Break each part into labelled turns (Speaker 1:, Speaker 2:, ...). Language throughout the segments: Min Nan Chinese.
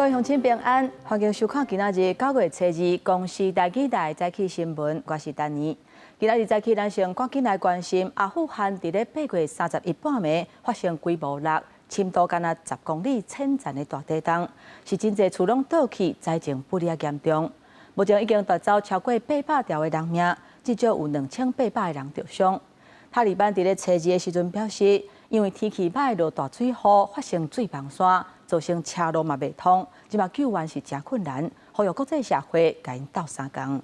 Speaker 1: 各位鄉親平安，歡迎收看今仔日9月初2公視台語台早起新聞，我是丹妮。今仔日早起，咱先趕緊來關心阿富汗佇咧8月31半暝發生規模6、深度干焦10公里淺層的大地動，是真濟厝攏倒去，災情不哩啊嚴重。目前已經奪走超過800條的人命，至少有2800個人著傷。塔利班佇咧初二的時陣表示，因為天氣歹落大水雨，發生水崩山，造成車路嘛袂通，這馬救援是誠困難，呼籲國際社會共𪜶鬥相共。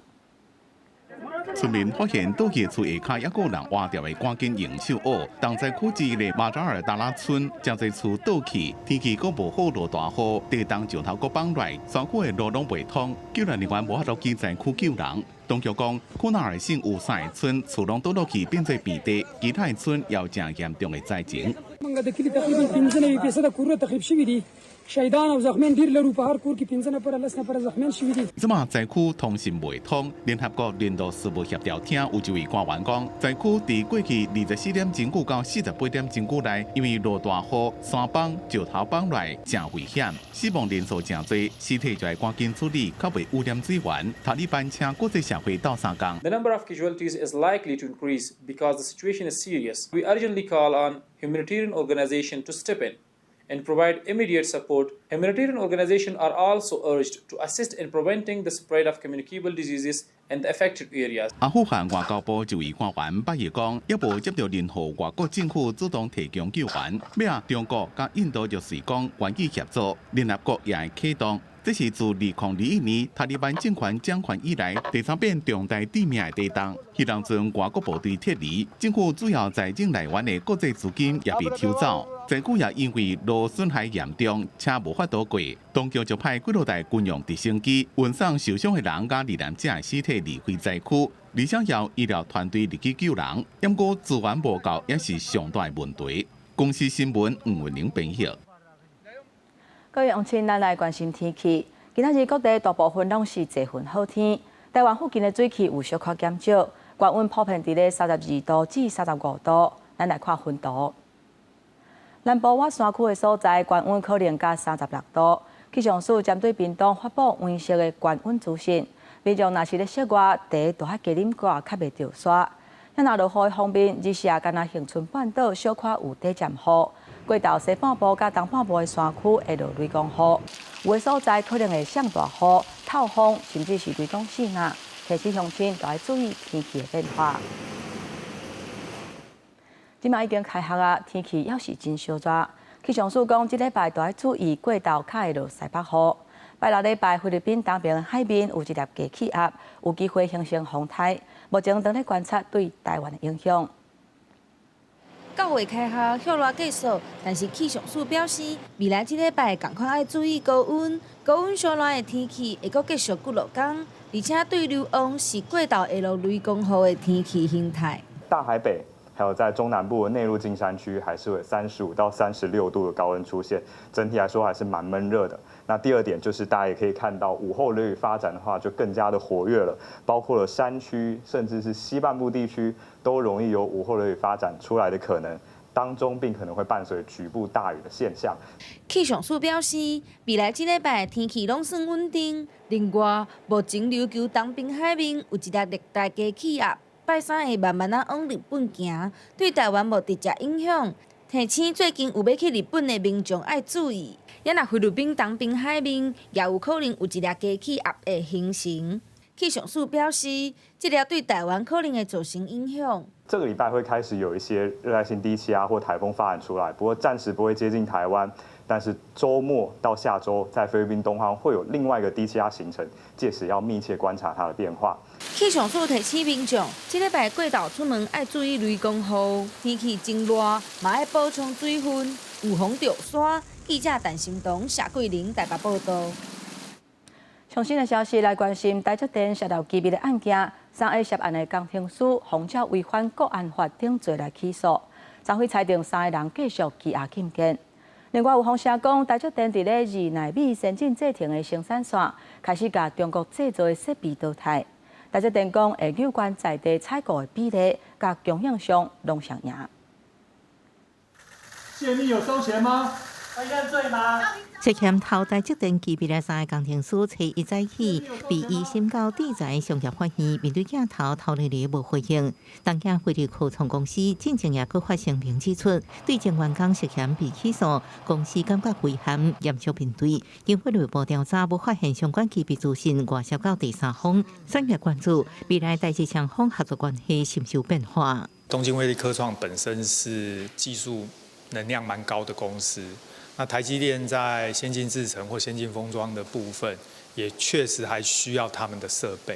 Speaker 2: 村民發現倒去厝下跤，猶閣有人活著的，趕緊用手挖。重災區之一的馬扎爾達拉村，誠濟厝倒去，天氣閣無好落大雨，地動石頭閣崩落來，山區的路攏袂通，救援人員無法度去災區救人。當局講，庫納爾省有三個村厝攏倒落去變做平地，其他的村也有誠嚴重的災情。
Speaker 3: شهیدان او زخمیان ډیر لرو په هر کور کې 5 نفره 10 نفره زخمیان شوي دي。
Speaker 2: 這馬災區通訊袂通，聯合國人道事務協調廳有一位官員講，災區佇過去24點鐘久到48點鐘久內，因為落大雨、山崩、石頭崩落來，誠危險，死亡人數誠濟，屍體就愛趕緊處理，較袂污染水源。塔利班請國際社會鬥相共。
Speaker 4: The number of casualties is likely to increase because the situation is serious. We urgently call on humanitarian organizations to step in and provide immediate support. Humanitarian organizations are also urged to assist in preventing the spread of communicable diseases in the affected areas.
Speaker 2: 阿富汗外交部一位官員八日講，猶無接著任何外國政府主動提供救援。尾仔中國佮印度就是講願意協助，聯合國也會啟動。這是自2021年塔利班政權掌權以來第三遍重大致命的地動。彼當陣外國部隊撤離，政府主要財政來源的國際資金也被抽走。災區也因為路損害嚴重，車無法度過，當局就派幾落台軍用直升機運送受傷的人佮罹難者的屍體離開災區，而且由醫療團隊入去救人。毋過資源無夠，也是上大的問題。公視新聞吳文玲編譯。
Speaker 1: 各位鄉親，咱來關心天氣。今仔日各地大部分攏是濟雲好天，台灣附近的水汽有小可減少，高溫普遍佇咧32度至35度。咱來看雲圖。南部倚山區的所在，高溫可能佮36度。氣象署針對屏東發布黃色的高溫資訊，民眾若是咧室外，茶著愛加啉寡，較袂著沙。若落雨的方面，日時敢若恆春半島小可有短暫雨，過頭西半部佮東半部的山區會落雷公雨，有的所在可能會降大雨、透風，甚至是雷公四啊！提醒鄉親著愛注意天氣的變化。這馬已經開學啊，天氣猶是真燒熱。氣象署講，這禮拜著愛注意過晝較會落西北雨。拜六禮拜，菲律賓東邊海面有一粒低氣壓，有機會形成風台。目前正咧觀察對台灣的影響。
Speaker 5: 9月開學，暑熱繼續，但是氣象署表示，未來這禮拜仝款愛注意高溫，高溫燒熱的天氣會閣繼續幾落工，而且對流湧是過晝會落雷公雨的天氣形態。
Speaker 6: 大台北還有在中南部的內陸近山區，還是會35到36度的高溫出現，整體來說還是蠻悶熱的。那第二點就是大家也可以看到，午後雷雨發展的話就更加的活躍了，包括了山區，甚至是西半部地區都容易有午後雷雨發展出來的可能，當中並可能會伴隨局部大雨的現象。
Speaker 5: 氣象署表示，未來這禮拜天氣攏算穩定。另外，目前琉球東邊海面有一粒熱帶低氣壓，拜三會慢慢仔往日本行，對台灣無直接影響。提醒最近有欲去日本的民眾愛注意，也若菲律賓東邊海面也有可能有一粒低氣壓會形成。氣象署表示，這粒對台灣可能會造成影響。
Speaker 6: 這個禮拜會開始有一些熱帶性低氣壓或颱風發展出來，不過暫時不會接近台灣。但是週末到下週，在菲律賓東方會有另外一個低氣壓形成，屆時要密切觀察它的變化。
Speaker 5: 氣象署提醒民眾，這禮拜過晝出門愛注意雷公雨，天氣真熱，嘛愛補充水分，預防著沙。記者陳成東、謝桂玲台北報導。
Speaker 1: 上新的消息來關心台積電洩漏機密的案件，三个涉案的工程師仿照違反國安法等罪來起訴，昨昏裁定三个人繼續羈押禁見。另外有風聲講，台積電佇咧二奈米先進製程的生產線開始共中國製造的設備淘汰。台積電講會有關在地採購的比例，佮供應商攏雙贏。
Speaker 7: 洩密有收錢嗎？
Speaker 8: 會認罪嗎？
Speaker 7: 涉嫌偷台積電機密的三个工程師，初一早起被移審到智財商業法院，面對鏡頭頭日日無回應。東京飛利科創公司進前也閣發聲明指出，對前員工涉嫌被起訴，公司感覺遺憾，嚴肅面對。經法律部調查，無發現相關機密資訊外洩到第三方。產業關注未來台日雙方合作關係是毋是有變化？
Speaker 8: 東京威力科創本身是技術能量蠻高的公司。那台積電在先進製程或先進封裝的部分，也確實還需要他們的設備，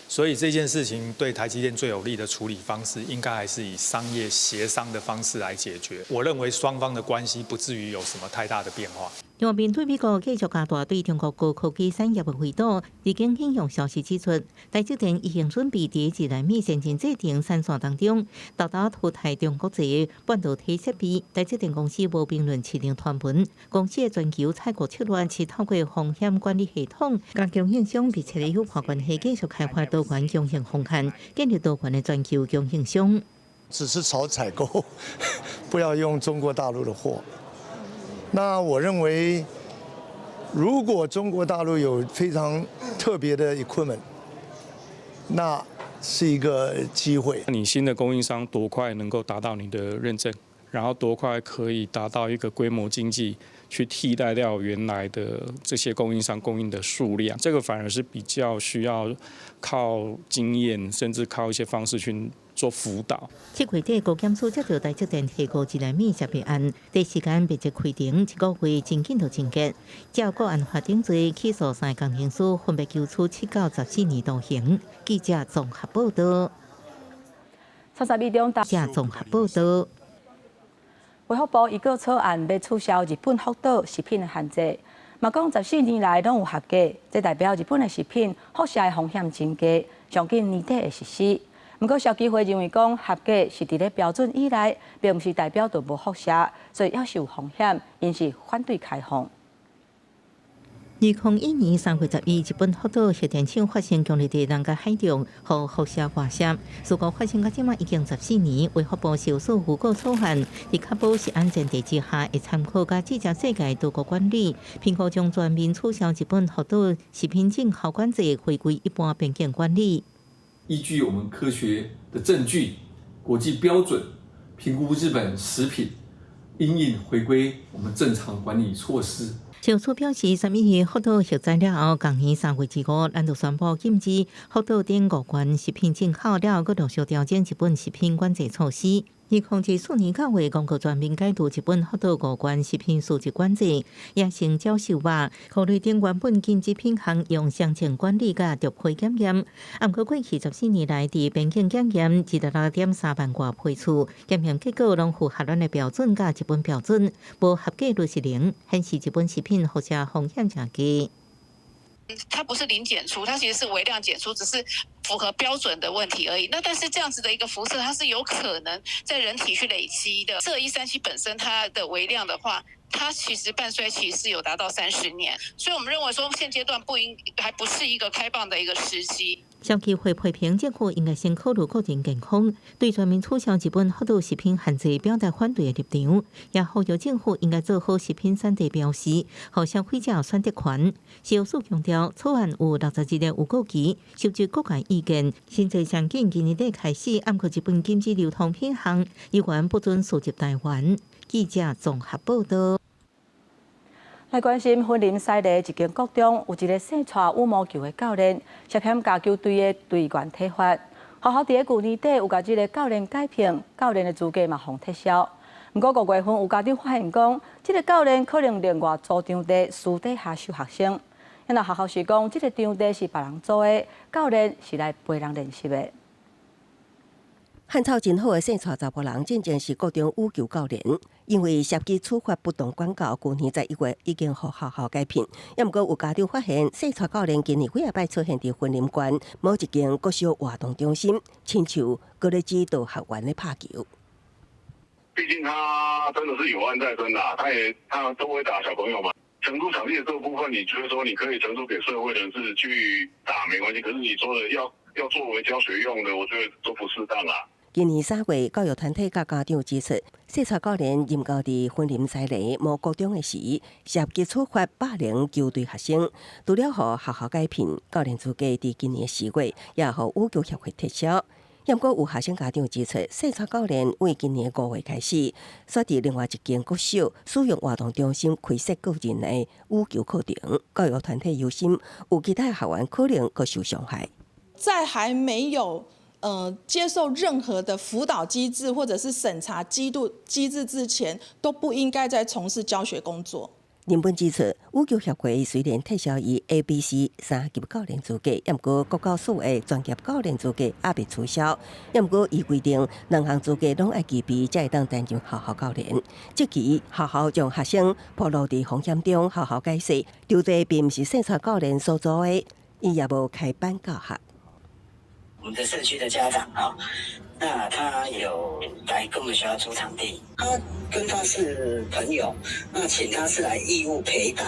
Speaker 8: 所以這件事情對台積電最有利的處理方式，應該還是以商業協商的方式來解決。我認為雙方的關係不至於有什麼太大的變化。
Speaker 7: 另外，面對美國繼續加大對中國高科技產業的圍堵，日經引用消息指出，台積電已經準備佇一納米先進製程產線當中，沓沓淘汰中國製半導體設備。台積電公司無評論市場傳聞，公司的全球採購策略是透過風險管理系統，佮供應商密切的友伴關係，繼續開發多元供應方案，建立多元的全球供應商。
Speaker 9: 只是少採購，不要用中國大陸的貨。那我認為，如果中國大陸有非常特別的 equipment，那是一個機會。
Speaker 10: 你新的供應商多快能夠達到你的認證，然後多快可以達到一個規模經濟，去替代掉原來的這些供應商供應的數量，這個反而是比較需要靠經驗，甚至靠一些方式去做輔導。
Speaker 7: 7月底，高檢署接到台積電提告一納米設備案，第一時間密集開庭，一個月真緊就終結。照國安法定罪起訴三个工程師，分別求處7到14年徒刑。記者綜合報道。
Speaker 1: 31中
Speaker 7: 記者綜合報道。
Speaker 1: 衛福部預告草案欲取消日本福島食品的限制，嘛講14年來攏有合格，這代表日本的食品輻射的風險真低，上緊年底會實施。毋過消基會認為講合格是佇咧標準以內，並毋是代表就無輻射，所以猶是有風險，𪜶是反對開放。
Speaker 7: 2001年3月11，日本福島核電廠發生強烈地震佮海浪，予輻射外洩。事故發生到這馬已經十四年，衛福部修擬預告草案，佇確保是安全前提之下，會參考佮借鑑世界多國管理，評估將全面取消日本福島食品進口管制，回歸一般邊境管理。
Speaker 11: 依據我們科學的證據、國際標準，評估日本食品應應回歸我們正常管理措施。
Speaker 7: 消署表示，3.11福島核災了後，仝年3月25，咱就宣布禁止福島等五縣食品進口了後，閣陸續調整日本食品管制措施。2024年9月公告全面解除日本福島五縣食品輸入管制，也成鳥獸肉，考慮等原本禁止品項用雙重管理佮逐批檢驗。毋過過去十四年來，佇邊境檢驗26.3萬外批次，檢驗結果攏符合咱的標準佮日本標準，無合格率是零，顯示日本食品輻射風險誠低。
Speaker 12: 它不是零檢出，它其實是微量檢出，只是符合標準的問題而已。那但是這樣子的一個輻射，它是有可能在人體去累積的。銫137本身它的微量的話，它其實半衰期是有達到30年，所以我們認為說現階段不應，還不是一個開放的一個時機。
Speaker 7: 消基會批評政府應該先考慮個人健康，對全面取消日本福島食品限制表達反對的立場，也呼籲政府應該做好食品產地標示，予消費者有選擇權。消署強調，草案有60日的預告期，收集各界意見，審查上緊今年底開始，毋過日本禁止流通品項，依然不准輸入台灣。記者綜合報道。
Speaker 1: 來關心雲林西螺一間國中有一个姓蔡羽毛球的教練，涉嫌共球隊的隊員體罰。學校佇咧舊年底有共這个教練解聘，教練的資格嘛予撤銷。毋過5月份有家長發現講，這个教練可能另外租場地私底下收學生。那學校是講，這个場地是別人租的，教練是來陪人練習的。
Speaker 13: 漢草真好的姓蔡查埔人，進前是國中羽球教練，因為涉及處罰不當管教，舊年11月已經予學校解聘。也毋過有家長發現，姓蔡教練今年幾仔擺出現佇雲林縣某一間國小活動中心，親像閣咧指導學員咧拍球。
Speaker 14: 畢竟他真的是有案在身啦，他也他都會打小朋友嘛。承租場地的這個部分，你覺得說你可以承租給社會人士去打沒關係，可是你說的要作為教學用的，我覺得都不適當啦。
Speaker 13: 今年3月，教育團體佮家長指出，細蔡教練任教佇雲林西螺某國中的時，涉及處罰霸凌球隊學生，除了予學校解聘，教練資格佇今年4月也予羽球協會撤銷。毋過有學生家長指出，細蔡教練對今年5月開始，煞佇另外一間國小使用活動中心開設個人的羽球課程，教育團體憂心有其他學員可能閣受傷害。
Speaker 15: 在還沒有接受任何的輔導機制或者是審查機制之前，都不應該再從事教學工作。
Speaker 13: 林本指出，羽球協會雖然撤銷伊 A、B、C 三級教練資格，毋過國教署的專業教練資格猶未取消。毋過依規定，兩項資格攏愛具備，才會當擔任學校教練。這期學校將學生暴露佇風險中，學校解釋，場地並毋是細蔡教練所租的，伊也無開班教學。
Speaker 16: 我們的社區的家長啊，那他有來跟我們學校租場地，他跟他是朋友，那請他是來義務陪打，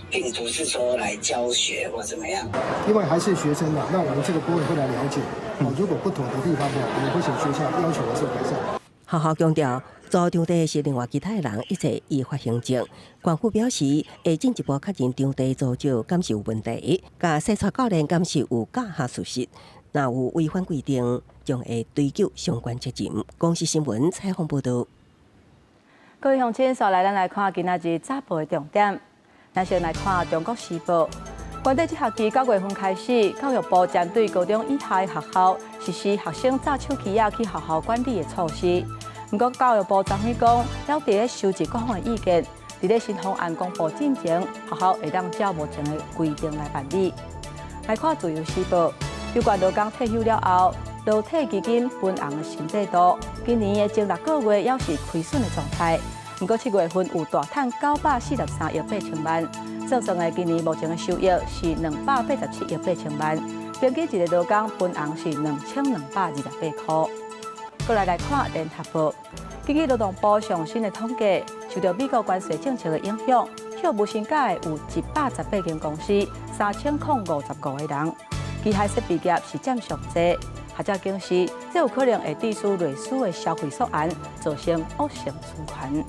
Speaker 16: 並不是說來教學或怎麼樣。
Speaker 17: 因為還是學生嘛，那我們這個部分會來了解。哦，如果不妥的地方，我們會請學校要求做改善。
Speaker 13: 學校強調，租場地是另外其他的人，一切依法行政。縣府表示，會進一步確認場地租借敢是有問題，佮細蔡教練敢是有教學事實。若有違反規定，將會追究相關責任。公視新聞採訪報導。
Speaker 1: 各位鄉親，紲來咱來看今仔日早報的重點。咱先來看《中國時報》。原底這學期9月份開始，教育部針對高中以下的學校實施學生紮手機仔去學校管理的措施。毋過教育部昨昏講，猶佇咧收集各方的意見，佇咧新方案公布進前，學校會當照目前的規定來辦理。來看《自由時報》。有關勞工退休了後，勞退基金分紅的新制度，今年的前6個月猶是虧損的狀態。毋過7月份有大趁943億8千萬，算算的今年目前的收益是287億8千萬，平均一个勞工分紅是2228塊。過來來看聯合報，根據勞動部上新的統計，受著美國關稅政策的影響，予無薪假的有118間公司，3055個人。機械設備業是佔上濟，學者警示，這有可能會致使類似的消費訴案造成惡性循環。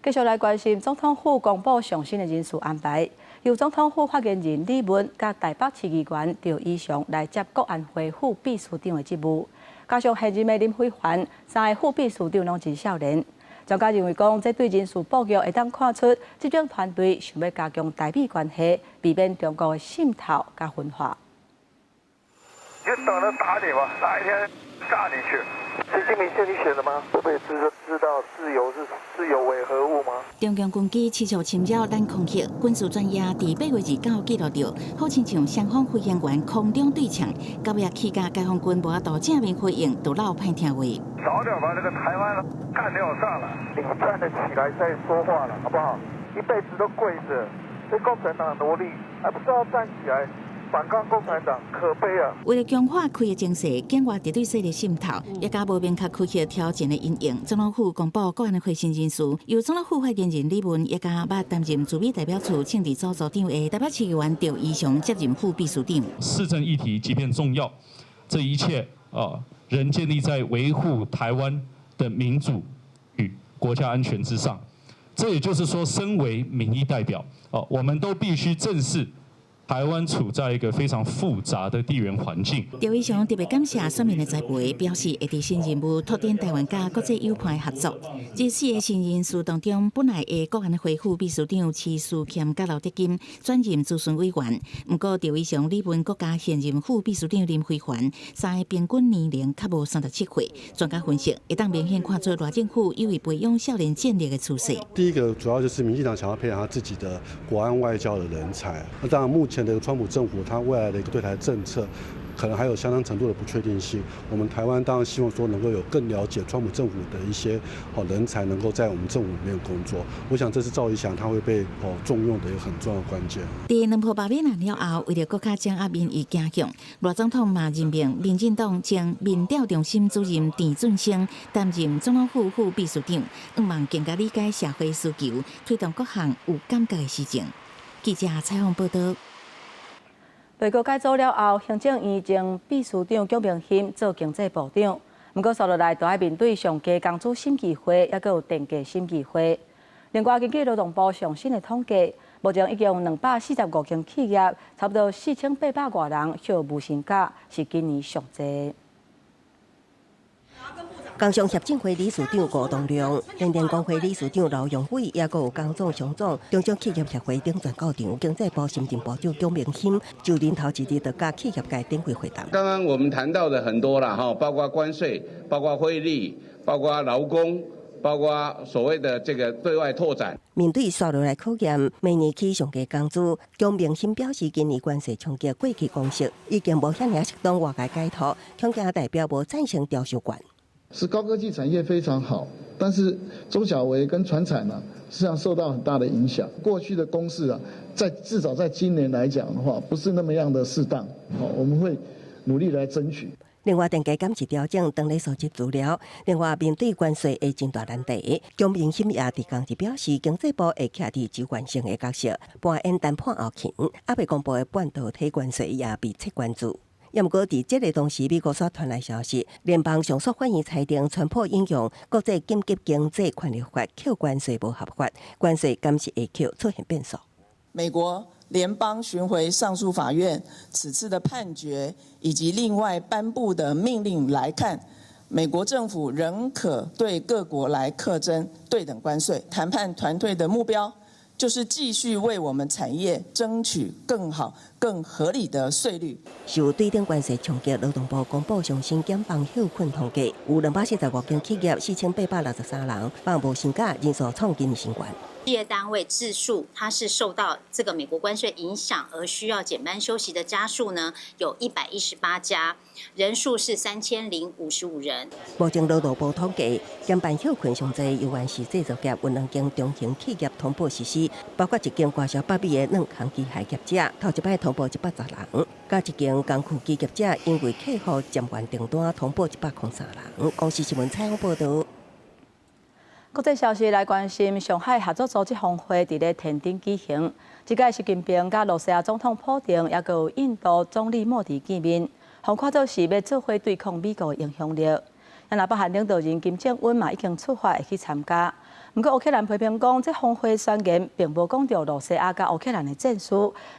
Speaker 1: 繼續來關心總統府公布上新的人事安排，由總統府發言人李文佮台北市議員趙怡翔來接國安會副秘書長的職務，加上現任的林飛帆，三個副秘書長攏真少年。專家認為講，這對人事布局會當看出，執政團隊想欲加強台美關係，避免中國的滲透佮分化。
Speaker 18: 就等著打你吧，哪一天炸你去？習近平是你選的嗎？會不會知道自由是自由為何物嗎？
Speaker 19: 中共軍機持續侵擾咱空域，軍事專家佇8月29記錄著，好親像雙方飛行員空中對嗆，到尾氣甲解放軍無法度正面回應，就落歹聽話。
Speaker 18: 早點把這個台灣幹掉算了，你站得起來再說話了，好不好？一輩子都跪著，被共產黨奴隸，還不知道站起來反抗共產黨，可悲啊！
Speaker 19: 為了強化區域情勢，境外敵對勢力滲透，也佮無明確區域挑戰的因應，總統府公布國安會新人事，由總統府發言人李文，也佮捌擔任駐美代表處政治組組長的台北市議員趙怡翔接任副秘書長。
Speaker 20: 市政議題即便重要，這一切啊，仍建立在維護台灣的民主與國家安全之上。這也就是說，身為民意代表，哦，我們都必須正視台灣處在一個非常複雜的地緣環境。
Speaker 19: 趙怡翔特別感謝選民的栽培，表示會佇新任務拓展台灣佮國際友伴合作。這四個新人事當中，本來的國安會副秘書長徐書謙佮劉德金轉任諮詢委員。毋過趙怡翔、李文閣佮現任副秘書長林飛帆，三个平均年齡較無37歲。專家分析，會當明顯看出賴政府有意培養少年戰力的趨勢。
Speaker 21: 第一個主要就是民進黨想要培養他自己的國安外交的人才。那當然目前的川普政府，他未來的一個對台政策，可能還有相當程度的不確定性。我們台灣當然希望說能夠有更了解川普政府的一些好人才，能夠在我們政府裡面工作。我想這是趙怡翔他會被哦重用的一個很重要的關鍵。
Speaker 19: 佇兩波罷免案了後，為著閣較掌握民意傾向，賴總統嘛任命民進黨前民調中心主任田俊生擔任總統府副秘書長，向望更加理解社會需求，推動各項有感覺的施政。記者採訪報導。
Speaker 1: 內閣改組了後，行政院前秘書長蔣明钦做經濟部長，毋過紲落來就愛面對上低工資審議會，抑閣有電價審議會。另外，根據勞動部上新的統計，目前已經有245間企業，差不多4800外人休無薪假，是今年上濟。
Speaker 13: 工商協進會理事長吳東亮、聯電公會理事長劉陽偉，抑閣有工總、商總、中小企業協會等全到場。經濟部新任部長蔣明钦就領頭一日就佮企業界展開會談。
Speaker 3: 剛剛我們談到的很多啦，哈，包括關稅，包括匯率，包括勞工，包括所謂的這個對外拓展。
Speaker 13: 面對紲落來考驗，明年起上低工資，蔣明钦表示，今年關稅衝擊過去共識已經無遐爾適當外界解套，恐驚代表無贊成調收權。
Speaker 22: 是高科技產業非常好，但是中小微跟傳產呢，實際上受到很大的影響。過去的公式啊，在至少在今年來講的話，不是那麼樣的適當。好，我們會努力來爭取。
Speaker 13: 另外，電價減值調整，當咧收集資料。另外，面對關稅的真大難題，蔣明钦也佇同日表示，經濟部會徛佇主權性的角色，扮演談判後勤。猶未公布的半導體關稅也密切關注。抑毋過，佇這个同時，美國煞傳來消息，聯邦上訴法院裁定，川普引用國際緊急經濟權力法扣關稅無合法，關稅敢是會扣出現變數。
Speaker 23: 美國聯邦巡迴上訴法院此次的判決以及另外頒布的命令來看，美國政府仍可對各國來課徵對等關稅。談判團隊的目標就是繼續為我們產業爭取更好、更合理的稅率。
Speaker 13: 受對等關稅衝擊，勞動部公布上新減放休困統計，有245間企業，4863人放無薪假，人數創今年新高。
Speaker 24: 事業單位自述，它是受到這個美國關稅影響而需要減班休息的家數呢，有118家，人數是3055人。
Speaker 13: 目前勞動部統計，減班休困上濟，猶原是製造業，有兩間中型企業通報實施，包括一間外銷北美的軟鋼機械業者，頭一擺通報110人，佮一間工具機業者，因為客戶暫緩訂單，通報103人。公視新聞採訪報導。
Speaker 1: 國際消息來關心，上海合作組織峰會佇咧天津舉行。這屆習近平佮羅西亞總統普丁，抑閣有印度總理莫迪見面，予看做是欲做伙對抗美國的影響力。啊，北韓領導人金正恩嘛已經出發會去參加。毋過烏克蘭批評講，這峰會宣言並無講著羅西亞佮烏克蘭的戰事，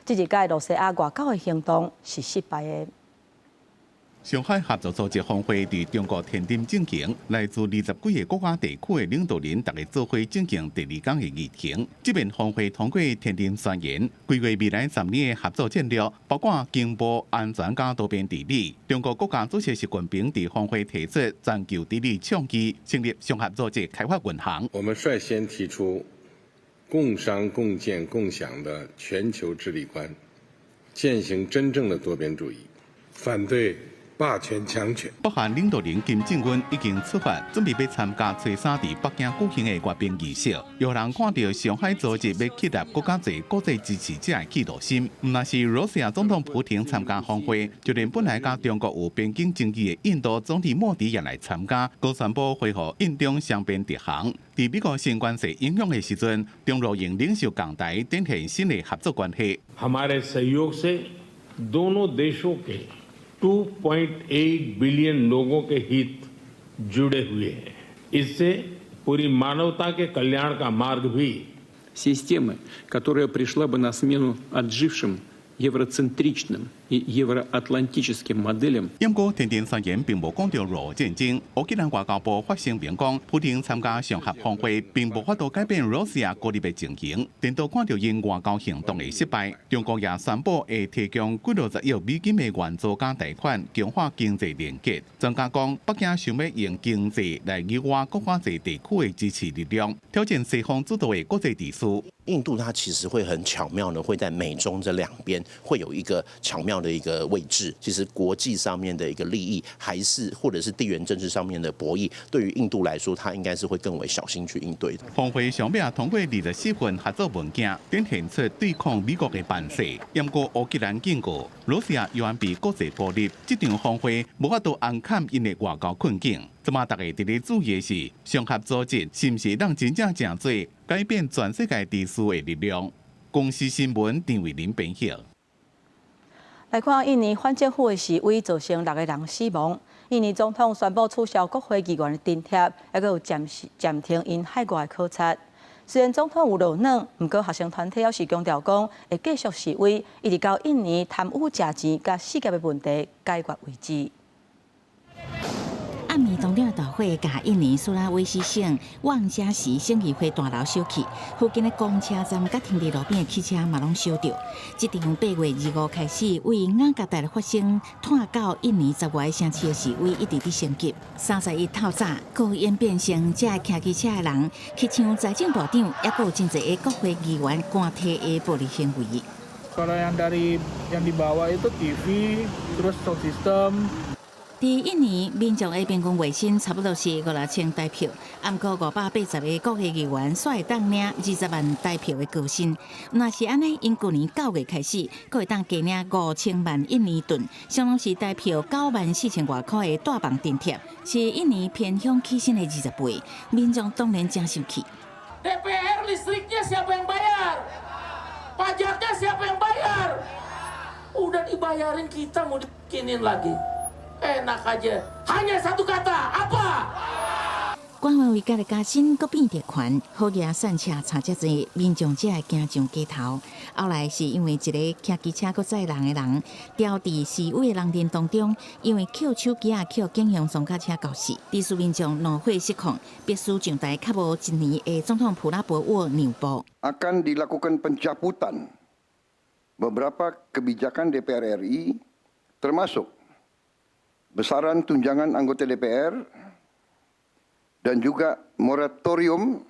Speaker 1: 這一屆羅西亞外交的行動是失敗的。
Speaker 2: 上海合作組織峰會佇中國天津進行，來自20幾个國家地區的領導人，逐家做伙進行第二工的議程。這遍峰會通過天津宣言，規劃未來10年的合作戰略，包括經貿、安全佮多邊治理。中國國家主席習近平佇峰會提出全球治理倡議，成立上合組織開發銀行。
Speaker 25: 我們率先提出共商、共建、共享的全球治理觀，踐行真正的多邊主義，反對霸權強權。
Speaker 2: 北韓領導人金正恩已經出發，準備欲參加初三佇北京舉行的閱兵儀式。予人看著上海組織欲建立閣較濟國際支持者的企圖心。毋但是羅西亞總統普廷參加峰會，就連本來佮中國有邊境爭議的印度總理莫迪也來參加，閣宣布恢復印中雙邊直航。佇美國新關稅影響的時陣，中羅用領袖仝台展現新的合作關係。
Speaker 26: हमारे सहयोग से दोनों देशों के 2.8 बिलियन लोगों के हित जुड़े हुए हैं। इससे पूरी मानवता के कल्याण का मार्ग भी
Speaker 11: системы, которая пришла бы на смену отжившим евроцентричным и евроатлантическим моделям。
Speaker 2: 毋過天津宣言並無講著俄烏戰爭。烏克蘭外交部發聲明講，普丁參加上合峰會並無法度改變羅西亞孤立的情形，顛倒看著𪜶外交行動的失敗。中國也宣布會提供幾落十億美金的援助佮貸款，強化經濟連結。專家講，北京想欲用經濟來誘惑閣較濟地區的支持力量，挑戰西方主導的國際秩序。
Speaker 27: 印度它其實會很巧妙的，會在美中這兩邊會有一個巧妙的一個位置。其實國際上面的一個利益，還是或者是地緣政治上面的博弈，對於印度來說，它應該是會更為小心去應對的。
Speaker 2: 峰會上尾通過24份合作文件，展現出對抗美國的範勢。毋過烏克蘭警告，羅西亞猶原被國際孤立，這場峰會無法度紅崁𪜶的外交困境。這馬逐家佇咧注意的是，上合組織是毋是會當真正成做改變全世界秩序的力量？公視新聞陳慧琳編譯。
Speaker 1: 來看印尼反政府的示威造成六個人死亡。印尼總統宣布取消國會議員的津貼，猶閣有暫時暫停𪜶海外考察。雖然總統有落軟，毋過學生團體猶是強調講會繼續示威，一直到印尼貪污食錢佮失業的問題解決為止。
Speaker 19: 暗暝當中的大火，共印尼蘇拉威西省望加錫省議會大樓燒去，附近的公車站佮停佇路邊的汽車嘛攏燒著。這場8月25開始，位雅加達發生，拖到印尼10外個城市的示威一直佇升級。31透早，閣演變成這騎機車的人去搶財政部長，猶閣有真濟个國會議員官邸的暴力行為。
Speaker 4: Kalau yang dari yang dibawa itu TV, terus sound system.
Speaker 19: 佇印尼民眾的平均月薪差不多是五六千台票，毋過580個國會議員煞會當領20萬台票的高薪。若是按呢，𪜶舊年9月開始，閣會當加領5000萬印尼盾，相當是台票9萬4千外箍的大房津貼，是印尼偏鄉起薪的20倍。民眾當然誠生氣。
Speaker 5: DPR listriknya siapa yang bayar? Pajaknya siapa yang bayar? Udah dibayarin kita mau dibikinin lagi. Enak aja. Hanya satu kata, apa?
Speaker 19: 官員為家的加薪，閣變特權，好額散車差遮濟，民眾才會驚上街頭。後來是因為一個騎機車閣載人的人，牢佇示威的人陣當中，因為抾手機仔予警用裝甲車絞死，致使民眾怒火失控，迫使上台較無一年的總統普拉博沃讓步。
Speaker 6: Akan dilakukan pencabutan beberapa kebijakan DPR RI, termasuk besaran tunjangan anggota DPR dan juga moratorium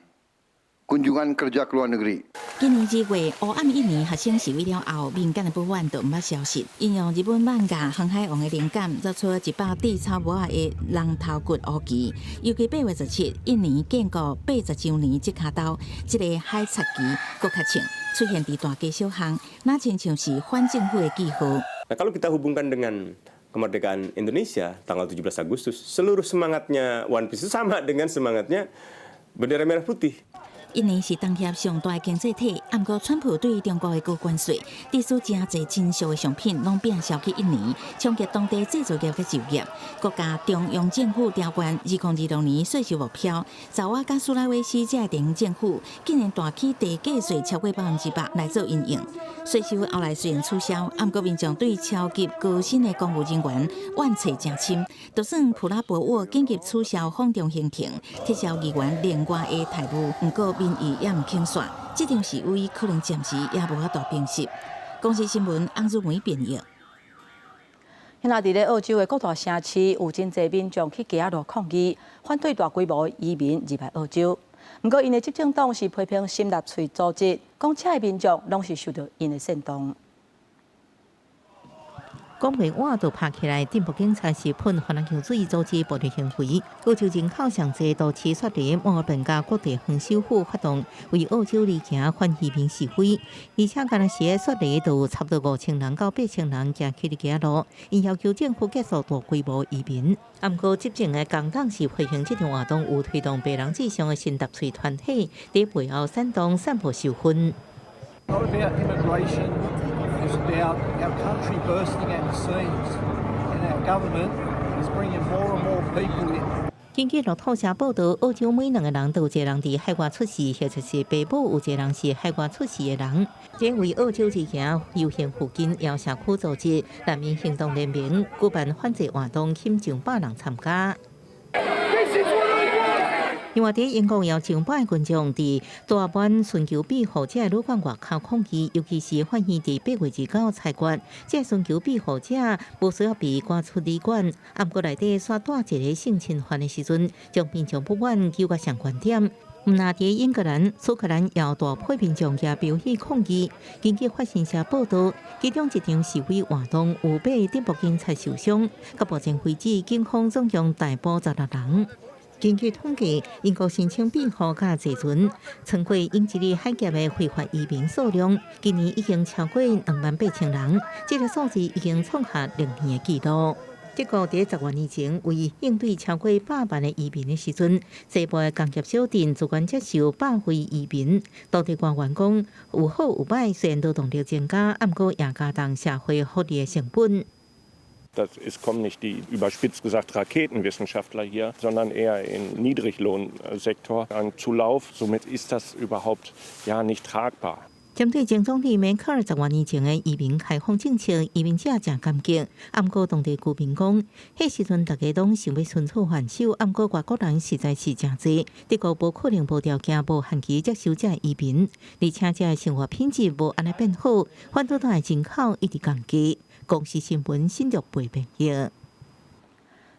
Speaker 6: kunjungan kerja ke luar negeri.
Speaker 19: 今年2月，烏暗印尼學生示威了後，民間的不滿就毋捌消失。𪜶用日本漫畫《航海王》的靈感，做出100支草帽仔的人頭骨烏旗。尤其8月17，印尼建國80週年這跤晝，這个海賊旗閣較穿出現佇大街小巷，若親像是反政府的記號。
Speaker 8: Nah, kalau kita hubungkan dengan kemerdekaan Indonesia tanggal 17 Agustus, seluruh semangatnya One Piece itu sama dengan semangatnya bendera merah putih.
Speaker 19: 印尼是東協上大的經濟體，毋過川普對中國的高關稅，致使誠濟真俗的商品攏變銷去印尼，衝擊當地製造業佮就業。國家中央政府調懸2026年稅收目標，爪哇佮蘇拉威西這个地方政府竟然大起地價稅超過100%來做因應。稅收後來雖然取消，毋過民眾對超級高薪的公務人員怨氣誠深，就算普拉博沃緊急取消訪中行程，撤銷議員另外的待遇，毋過民意也毋肯煞，這場示威可能暫時也無法度平息。公視新聞翁汝梅編譯。
Speaker 1: 現在佇咧澳洲的各大城市，有真濟民眾去街仔路抗議，反對大規模移民入來澳洲。毋過，𪜶的執政黨是批評新納粹組織，講這的民眾攏是受著𪜶的煽動。
Speaker 7: 講袂碗就拍起來，鎮暴警察是噴番梘水阻止暴力行為。澳洲人口上濟都市雪梨、墨爾本佮各地方首府發動為澳洲而行反移民示威，而且干焦是雪梨就有差不多5000人到8000人行起佇街路，𪜶要求政府結束大規模移民。毋過執政的工黨是批評這場活動有推動白人至上的新納粹團體佇背後煽動散布仇恨。
Speaker 9: Not about immigration, it's about our country bursting at the seams, and our government is bringing more and more people in.
Speaker 7: 根據路透社報導，澳洲每兩個人都有一個人佇海外出世，或者是爸母有一個人是海外出世的人。這為澳洲而行遊行附近有社區組織難民行動聯盟舉辦反制活動，吸上百人參加。另外，佇英國有上百个群眾佇大灣尋求庇護者旅館外口抗議，尤其是發現佇8月29裁決，這尋求庇護者無需要被趕出旅館。毋過內底煞帶一个性侵犯的時陣，將民眾不滿糾結上懸點。毋若佇英格蘭、蘇格蘭，有大批民眾也表示抗議。根據法新社報導，其中一場示威活動有八個鎮暴警察受傷，到目前為止，警方總共逮捕16人。根據統計，英國申請庇護佮坐船，穿過英吉利海峽的非法移民數量，今年已經超過28,000人，這個數字已經創下歷年的紀錄。德國佇10外年前，為應對超過百萬的移民的時陣，西部的工業小鎮自願接受百位移民。當地官員講，有好有歹，雖然勞動力增加，毋過也加重社會福利的成本。
Speaker 10: Das es kommen nicht die, überspitzt gesagt, Raketenwissenschaftler hier, sondern eher im Niedriglohnsektor ein Zulauf. Somit ist das überhaupt ja nicht tragbar.
Speaker 7: 針對前總理梅克爾10外年前的移民開放政策，移民者誠感激。毋過當地居民講，彼時陣大家攏想欲伸出援手，毋過外國人實在是誠濟，德國無可能無條件、無限期接收這移民，而且這生活品質無按呢變好，反倒來人口一直降低。公視新聞新竹背編譯。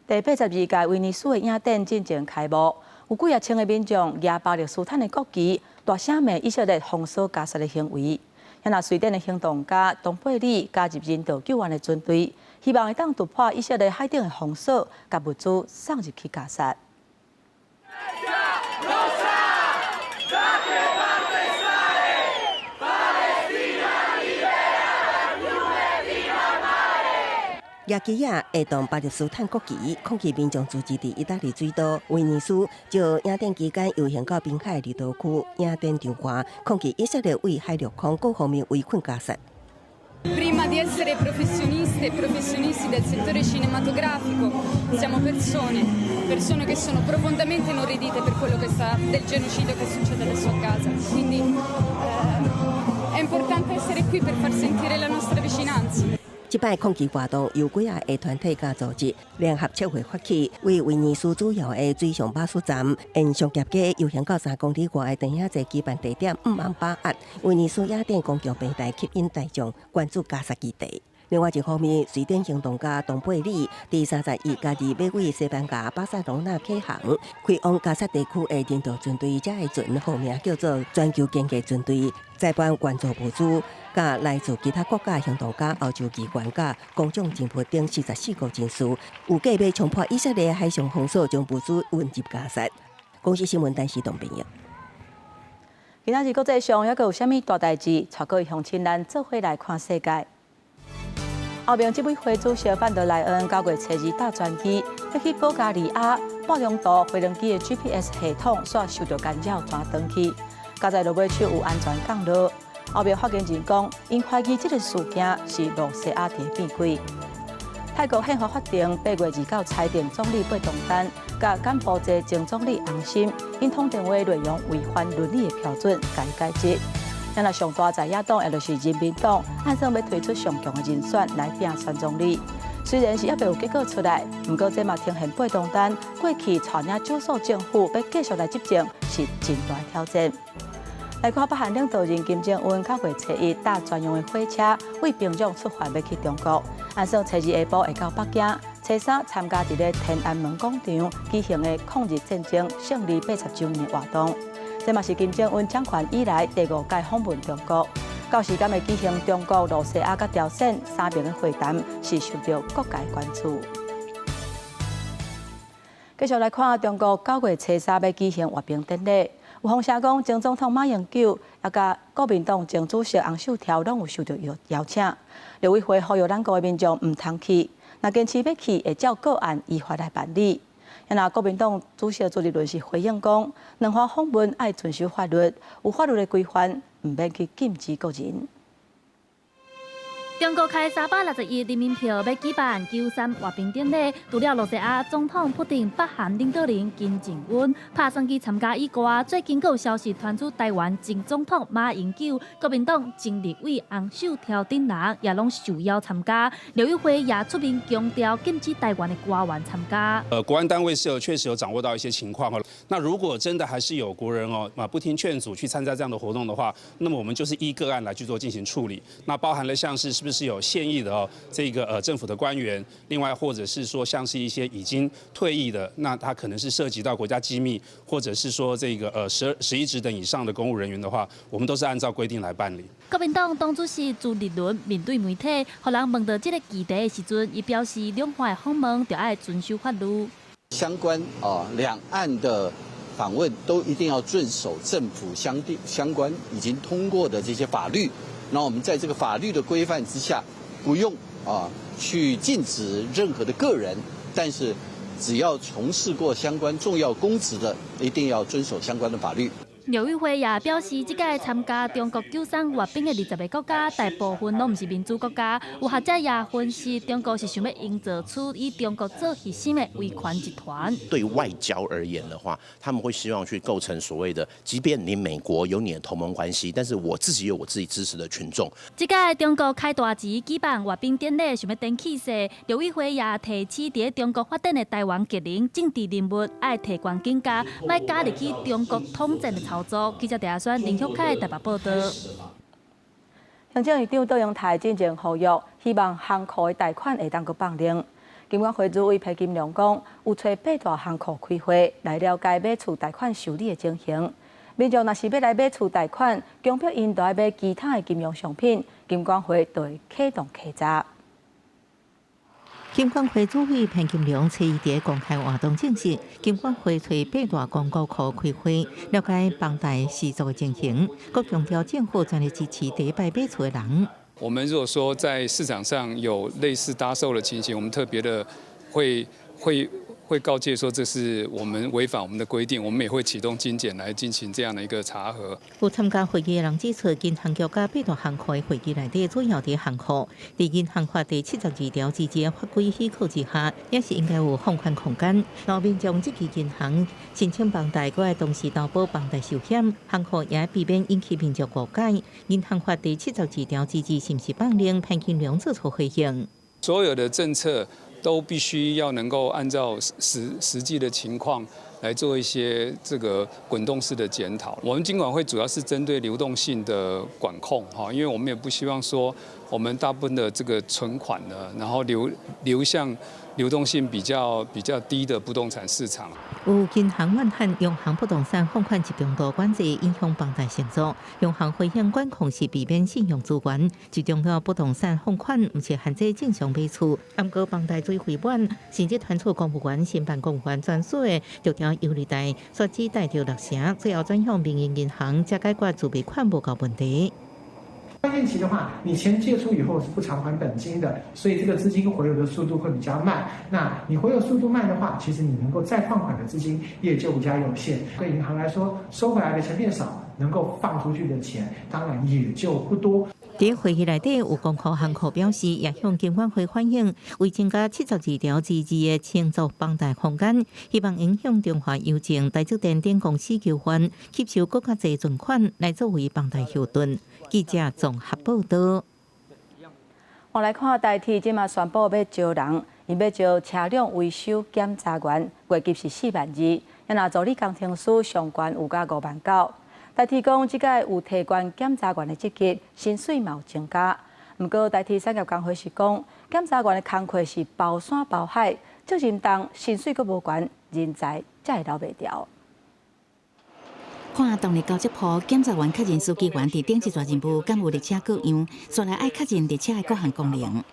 Speaker 1: 第82屆威尼斯的影展進前開幕，有幾仔千個民眾舉巴勒斯坦的國旗，大聲罵以色列封鎖加薩的行為。若瑞典的行動家東貝里加入人道救援的船隊，希望會當突破以色列海頂的封鎖，共物資送入去加薩。
Speaker 13: 耶基亞會動巴勒斯坦國旗，抗議民眾聚集佇意大利水都威尼斯，就影展期間遊行到濱海離島區影展場外，抗議以色列對海陸空各方面圍困加薩。
Speaker 12: Prima di essere professioniste e professionisti del settore cinematografico, siamo persone, persone che sono profondamente inorridite per quello che sta del genocidio che succede adesso a Gaza. Quindi è importante essere qui per far sentire la nostra vicinanza.
Speaker 13: 這擺抗議活動由幾仔个團體佮組織聯合策劃發起，為威尼斯主要的水上巴士站沿商業街遊行到3公里外的電影節舉辦地點毋茫巴壓威尼斯影展公共平台吸引大眾關注加薩議題。另外一方面，瑞典行動家東貝里佇31佮2欲對西班牙巴塞隆納啟航，開往加薩地區的人道船隊，這个船號名叫做全球經濟船隊，載搬援助物資，佮來自其他國家行動家、歐洲議員佮公眾人物等44個人士，有計欲衝破以色列海上封鎖，將物資運入加薩。公視新聞陳時東編譯。
Speaker 1: 今仔日國際上猶閣有啥物大代誌？帶各位鄉親咱做伙來看世界。歐盟執委會主席范德萊恩9月初二搭專機欲去保加利亞，半中途飛行機的 GPS 系統煞受著干擾，轉轉去，佳哉落尾手有安全降落。歐盟發言人講，𪜶懷疑這个事件是露西亞佇變鬼。泰國憲法法庭8月29裁定總理貝東丹佮柬埔寨前總理洪森，𪜶通電話內容違反倫理的標準，共伊解職。若上大在野黨，也就是人民黨，按算欲推出上強的人選來拼選總理。雖然是猶未有結果出來，毋過這嘛呈現貝東丹過去帶領少數政府欲繼續來執政是真大挑戰。來看北韓領導人金正恩9月初一搭專用的火車，對平壤出發欲去中國。按算初二下晡會到北京，初三參加佇咧天安門廣場舉行的抗日戰爭勝利80週年活動。這嘛是金正恩掌權以來第五擺訪問中國。到時間會舉行中國、露西亞佮朝鮮三邊的會談，是受著各界關注。繼續來看中國9月初三欲舉行閱兵典禮，有風聲講前總統馬英九也佮國民黨前主席洪秀柱攏有受著邀請。陸委會呼籲咱國的民眾毋通去，若堅持欲去，會照個案依法來辦理。若國民黨主席朱立倫是回應講，兩岸訪問愛遵守法律，有法律的規範，毋免去禁止個人。
Speaker 14: 中國開361人民票欲舉辦9·3閱兵典禮，除了露西亞總統普丁、北韓領導人金正恩拍算去參加以外，最近閣有消息傳出台灣前總統馬英九、國民黨前立委洪秀柱等人也攏受邀參加。陸委會也出面強調禁止台灣的官員參加。
Speaker 15: 國安單位是有確實有掌握到一些情況。那如果真的還是有國人哦啊不聽勸阻去參加這樣的活動的話，那麼我們就是依個案來去做進行處理。那包含了像是是不是有現役的哦，這個政府的官員，另外或者是說像是一些已經退役的，那他可能是涉及到國家機密，或者是說這個11職等以上的公務人員的話，我們都是按照規定來辦理。
Speaker 14: 國民黨黨主席朱立倫面對媒體，予人問到這个議題的時陣，伊表示兩岸訪問著愛遵守法律。
Speaker 16: 相關啊，兩岸的訪問都一定要遵守政府相關已經通過的這些法律。那我們在這個法律的規範之下，不用啊去禁止任何的個人，但是只要從事過相關重要公職的，一定要遵守相關的法律。
Speaker 14: 陸委會也表示，這屆參加中國九三閱兵的20個國家，大部分攏毋是民主國家。有學者也分析，中國是想欲營造出以中國做核心的威權集團。
Speaker 27: 對外交而言的話，他們會希望去構成所謂的，即便你美國有你的同盟關係，但是我自己有我自己支持的群眾。
Speaker 14: 這屆中國開大錢舉辦閱兵典禮，想欲展氣勢。陸委會也提醒，佇中國發展的台灣敵人、政治人物，愛提懸警覺，莫加入去中國統戰的操作。記者鄭亞軒、林旭凱台北報導。
Speaker 1: 行政院長卓榮泰進前呼籲，希望行庫的貸款會當閣放量。金管會主委裴金龍講，有揣八大行庫開會來了解買厝貸款受理的情形。民眾若是欲來買厝貸款，強迫𪜶著愛買其他的金融商品，金管會就會啟動稽查。
Speaker 7: 金管會主委彭金龍初一佇公開活動證實，金管會揣八大公股庫開會，了解房貸施作的情形，閣強調政府全力支持第一擺買厝的人。
Speaker 11: 我們如果說在市場上有類似搭售的情形，我們特別的會告誡說，這是我們違反我們的規定，我們也會啟動金檢來進行這樣的一個查核。
Speaker 7: 有參加會議的人指出，銀行局佮八大行庫的會議內底主要佇行庫，佇銀行法第72條之一法規許可之下，也是應該有放寬空間。若民眾這期銀行申請房貸，閣愛同時投保房貸壽險，行庫也避免引起民眾誤解。銀行法第72條之二是毋是放寬？潘金龍做出回應。
Speaker 11: 所有的政策都必須要能夠按照實際的情況來做一些這個滾動式的檢討。我們金管會主要是針對流動性的管控，哈，因為我們也不希望說我們大部分的這個存款呢，然後流向流動性比較低的不動產市場。
Speaker 7: 有銀行怨恨央行不動產放款集中度管制影響房貸成數，央行回應管控是避免信用資源，集中了不動產放款，毋是限制正常買厝。毋過房貸水費滿，甚至傳出公務員申辦公務員專屬的獨條優利貸，煞只貸著6成，最後轉向民營銀行，才解決自備款無夠問題。
Speaker 3: 關鍵期的話，你錢借出以後是不償還本金的，所以這個資金回流的速度會比較慢。那你回流速度慢的話，其實你能夠再放款的資金也就比較有限。對銀行來說，收回來的錢變少，能夠放出去的錢當然也就不多。
Speaker 7: 佇會議內底，有公庫行庫表示，也向金管會反映，為增加72條之二的承做房貸空間，希望影響中華郵政、台積電等公司求還吸收閣較濟存款來作為房貸後盾。記者綜合報導。
Speaker 1: 我來看台鐵這馬宣布欲招人，𪜶欲招車輛維修檢查員，月給是4萬2，若助理工程師上懸有甲5萬9。台鐵講，這屆有提懸檢查員的職級，薪水嘛有增加。毋過台鐵產業工會是講，檢查員的工課是包山包海，責任重，薪水閣無懸，人才才會留袂牢。
Speaker 19: 看動力交接鋪，檢查員確認書記員佇頂一逝任務，敢有列車各樣，紲來愛確認列車的各項功能。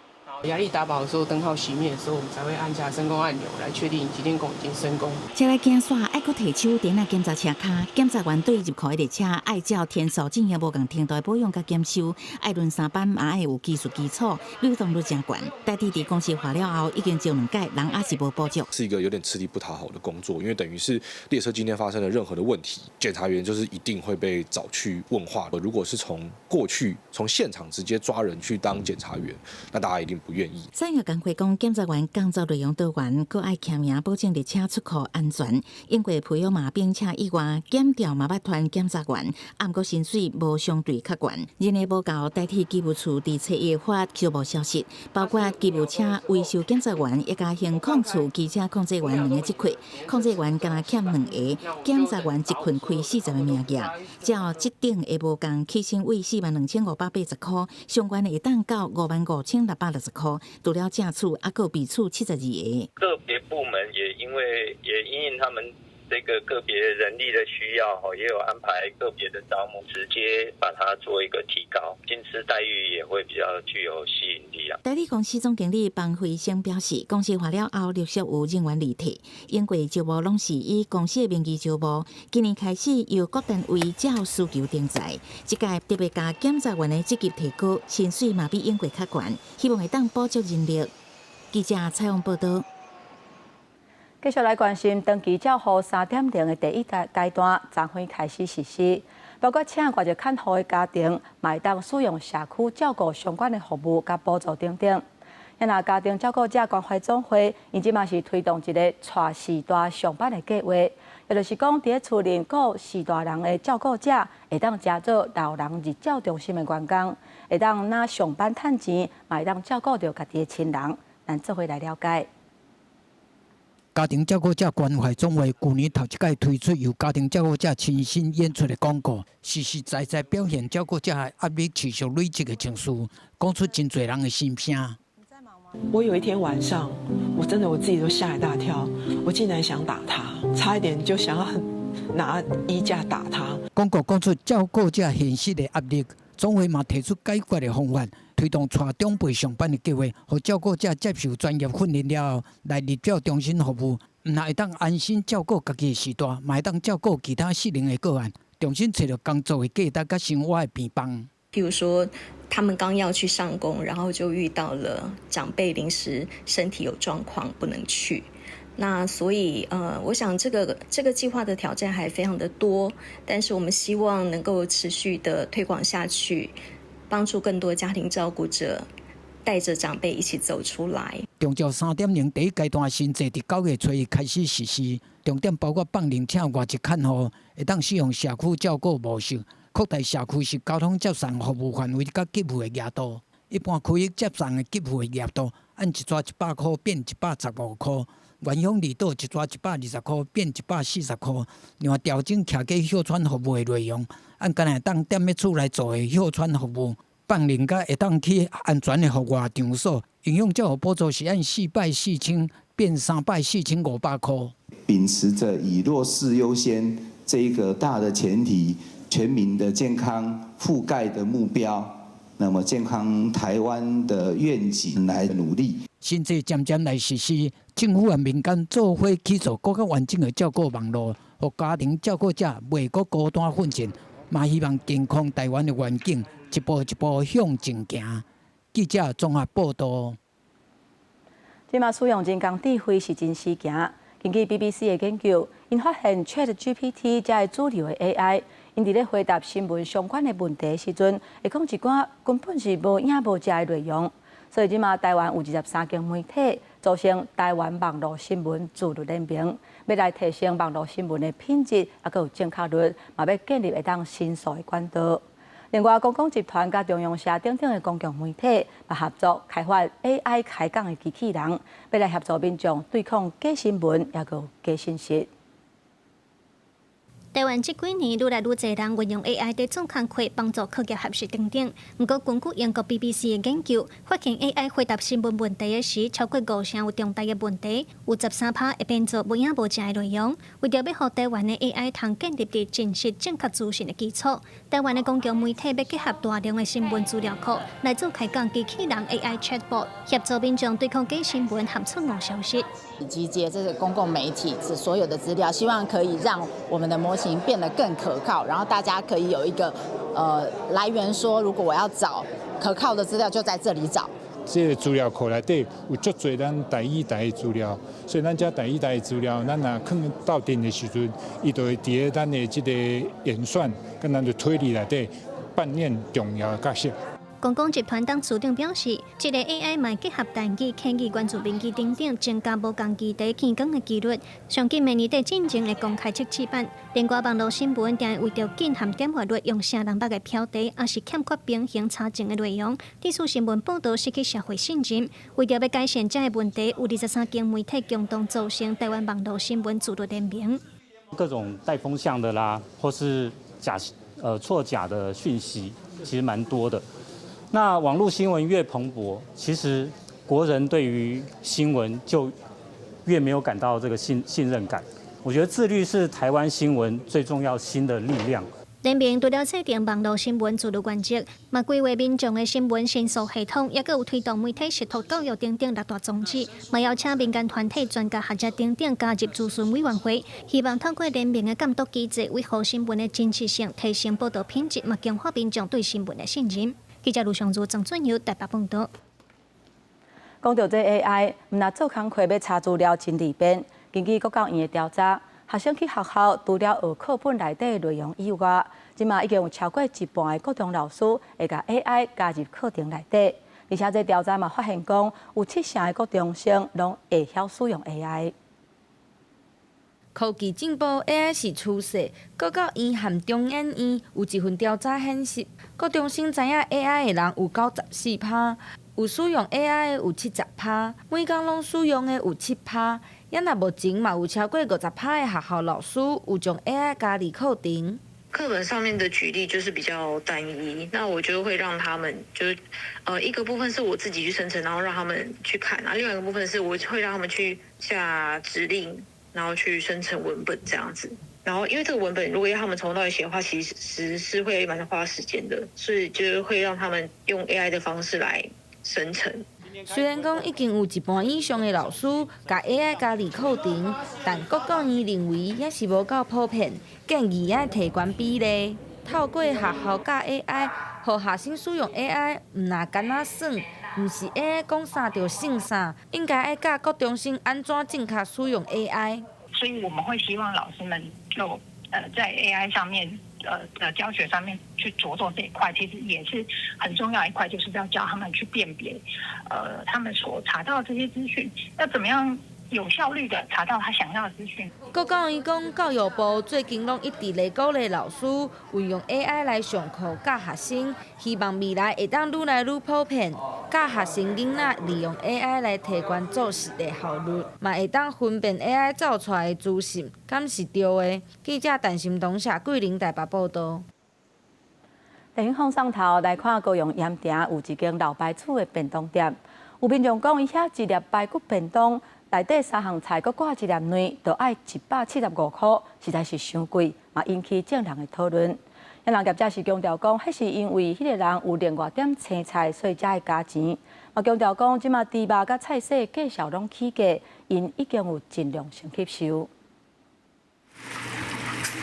Speaker 17: 壓力打飽的時候，燈號熄滅的時候，我們才會按下升弓按鈕來確定集電弓已經升弓。
Speaker 19: 車來行線，愛閣提手電仔檢查車跤。檢查員對入庫的列車，愛照天數進行無仝程度的保養佮檢修，愛輪三班，嘛愛有技術基礎，流動率誠懸。台鐵佇公司化了後，已經招兩屆，人猶是無補足。
Speaker 18: 是一個有點吃力不討好的工作，因為等於是列車今天發生了任何的問題，檢查員就是一定會被找去問話。如果是從過去從現場直接抓人去當檢查員，那大家一定不願意。
Speaker 19: 產業工會講，檢查員工作內容多元，閣愛簽名保證列車出庫安全。經過培養嘛，並且以外，檢調嘛捌傳檢查員，毋過薪水無相對較懸。人力無夠，台鐵機務處佇初一發初步消息，包括機務車維修檢查員，以及行控處機車控制員兩个職缺，控制員敢若欠兩個，檢查員一份開40個名額，照這等的無仝起薪為42,580箍，上懸會當到55,660箍，除了正處，猶閣備處72個。
Speaker 20: 個別部門也因為也因應他們這個個別人力的需要，吼，也有安排個別的招募，直接把它做一個提高，薪資待遇也會比較具有吸引力啊。
Speaker 19: 代理公司總經理方輝生表示，公司化了後陸續有人員離退，經過招募攏是以公司的名義招募，今年開始由各單位照需求徵才，這屆特別共檢查員的職級提高，薪水嘛比英國較懸，希望會當補足人力。記者採訪報導。
Speaker 1: 繼續來關心長期照護3.0的第一階段，昨昏開始實施，包括請外籍看護的家庭，嘛會當使用社區照顧相關的服務佮補助等等。若家庭照顧者關懷總會，𪜶這馬是推動一個帶序大上班的計劃，也就是講，佇咧厝裡顧序大人的照顧者，會當成做老人日照中心的員工，會當若上班趁錢，嘛會當照顧著家己的親人。咱做伙來了解。
Speaker 21: 家庭照顧者關懷總會舊年頭一擺推出由家庭照顧者親身演出的廣告，實實在在表現照顧者的壓力持續累積的情緒，講出真濟人的心聲。
Speaker 22: 我有一天晚上，我真的我自己都嚇一大跳，我竟然想打他，差一點就想要拿衣架打他。
Speaker 21: 廣告講出照顧者現實的壓力，總會嘛提出解決的方法。推動帶長輩上班的計劃，予照顧者接受專業訓練了後，來日照中心服務，毋但會當安心照顧家己的序大，嘛會當照顧其他失能的個案，重新揣著工作的價值佮生活的陪伴。
Speaker 23: 譬如說，他們剛要去上工，然後就遇到了長輩臨時身體有狀況不能去。那所以，我想這個計劃的挑戰還非常的多，但是我們希望能夠持續的推廣下去。幫助更多家庭照顧者帶着長輩一起走出來。
Speaker 21: 長照3.0第一階段新制佇9月初一開始實施，重點包括放任請外籍看護，會當使用社區照顧模式，擴大社區式交通接送服務範圍佮給付的額度。一般區域接送的給付的額度，按一逝100箍變115箍；原鄉離島一逝120箍變140箍。另外調整徛家歇喘服務的內容，按干焦會當踮咧厝內做的歇喘服務，放任佮會當去安全的戶外場所。營養照護補助是按四擺4000變3擺4500箍。
Speaker 24: 秉持著以弱勢優先這一個大的前提，全民的健康覆蓋的目標，那麼健康台灣的願景來努力。
Speaker 21: 新制漸漸來實施，政府和民間做伙去做閣較完整的照顧網路，予家庭照顧者袂閣孤單奮戰，嘛希望健康台灣的願景一步一步向前行。記者綜合報導。
Speaker 1: 這馬使用人工智慧是真時行。根據 BBC 的研究，𪜶發現 ChatGPT 這个主流的 AI，𪜶佇咧回答新聞相關的問題時陣，會講一寡根本是無影無跡的內容。所以這馬台灣有23間媒體組成台灣網路新聞自律聯盟，欲來提升網路新聞的品質，猶閣有正確率，嘛欲建立會當申訴的管道。另外，公共集團佮中央社等等的公共媒體嘛合作開發 AI 開講的機器人，欲來協助民眾對抗假新聞，猶閣有假信息。
Speaker 25: 台灣這幾年愈來愈濟人運用 AI 佇做工課，幫助課業學習等等。毋過，根據英國 BBC 的研究，發現 AI 回答新聞問題的時，超過五成有重大的問題，有13趴會變做無影無跡的內容。為著欲予台灣的 AI 通建立佇真實正確資訊的基礎，台灣的公共媒體欲結合大量的新聞資料庫，來做開講機器人 AI chatbot，協助民眾對抗假新聞和錯誤消息。
Speaker 26: 集結這個公共媒體所有的資料，希望可以讓我們的模型變得更可靠，然後大家可以有一個來源，說如果我要找可靠的資料，就在這裡找。
Speaker 28: 這個資料庫內底有足濟咱台語台的資料，所以咱這台語台的資料，咱若囥鬥陣的時陣，伊就會佇咧咱的這個演算佮咱的推理內底扮演重要的角色。
Speaker 25: 公共集團董事長表示，這個 AI 嘛結合台語、客語、原住民語等等，增加無仝議題見講的幾率。上緊明年底進前會公開測試版。另外，網路新聞定會為著緊含點閱率，用啥人捌的標題，抑是欠缺平衡查證的內容，致使新聞報導失去社會信任。為著欲改善這个問題，有23間媒體共同組成台灣網路新聞自律聯盟。
Speaker 29: 各種帶風向的啦，或是假錯假的訊息，其實蠻多的。那網路新聞越蓬勃，其實國人對於新聞就越沒有感到這個信任感。我覺得自律是台灣新聞最重要新的力量。
Speaker 25: 聯盟除了制定網路新聞自律原則，嘛規劃民眾的新聞申訴系統，抑閣有推動媒體食透教育等等六大宗旨，嘛邀請民間團體、專家學者等等加入諮詢委員會，希望透過聯盟的監督機制，維護新聞的真實性，提升報導品質，嘛強化民眾對新聞的信任。記者盧尚如、張俊佑台北報導。
Speaker 1: 講到這 AI，毋但做工課欲查資料真利便。根據國教院的調查，學生去學校除了學課本內底的內容以外，這馬已經有超過一半的國中老師會共 AI 加入課程內底。而且這調查嘛發現講，有七成的國中生攏會曉使用 AI。
Speaker 2: 科技進步，AI 是趨勢。國教院和中研院有一份調查顯示，國中生知影 AI 的人有94%，有使用 AI 的有70%，每工攏使用的有7%。猶若目前嘛有超過50%的學校老師有將 AI 加入課程。
Speaker 4: 課本上面的舉例就是比較單一，那我就會讓他們就是，一個部分是我自己去生成，然後讓他們去看，然後另外一個部分是我會讓他們去下指令，然後去生成文本這樣子。然後因為這個文本如果要他們從頭到尾寫的話，其實是會蠻花時間的，所以就會讓他們用 AI 的方式來生成。
Speaker 2: 雖然講已經有一半以上的老師共 AI 加入課程，但國教院認為猶是無夠普遍，建議愛提懸比例。透過學校教 AI，予學生使用 AI，毋若干焦耍，毋是 AI 講啥就信啥，應該愛教國中生按怎正確使用 AI。
Speaker 5: 所以我們會希望老師們就在 AI 上面的教學上面去着重這一塊，其實也是很重要一塊，就是要教他們去辨別，他們所查到的這些資訊，要怎麼樣有效率的查到他想要的資訊。
Speaker 2: 國教院講，教育部最近攏一直咧鼓勵老師運用 AI 來上課教學生，希望未來會當愈來愈普遍，教學生囡仔利用 AI 來提懸做事的效率，嘛會當分辨 AI 造出來的資訊，敢是對的。記者陳心東、謝桂玲台北報導。
Speaker 1: 電影放送頭來看高雄鹽埕有一間老牌子的便當店，有民眾講，伊遐一粒排骨便當內底三項菜，閣掛一粒卵，就愛175箍，實在是傷貴，嘛引起眾人的討論。有人業者是強調講，彼是因為彼个人有另外點青菜，所以才會加錢。嘛強調講，這馬豬肉佮菜色價數攏起價，𪜶已經有盡量先吸收。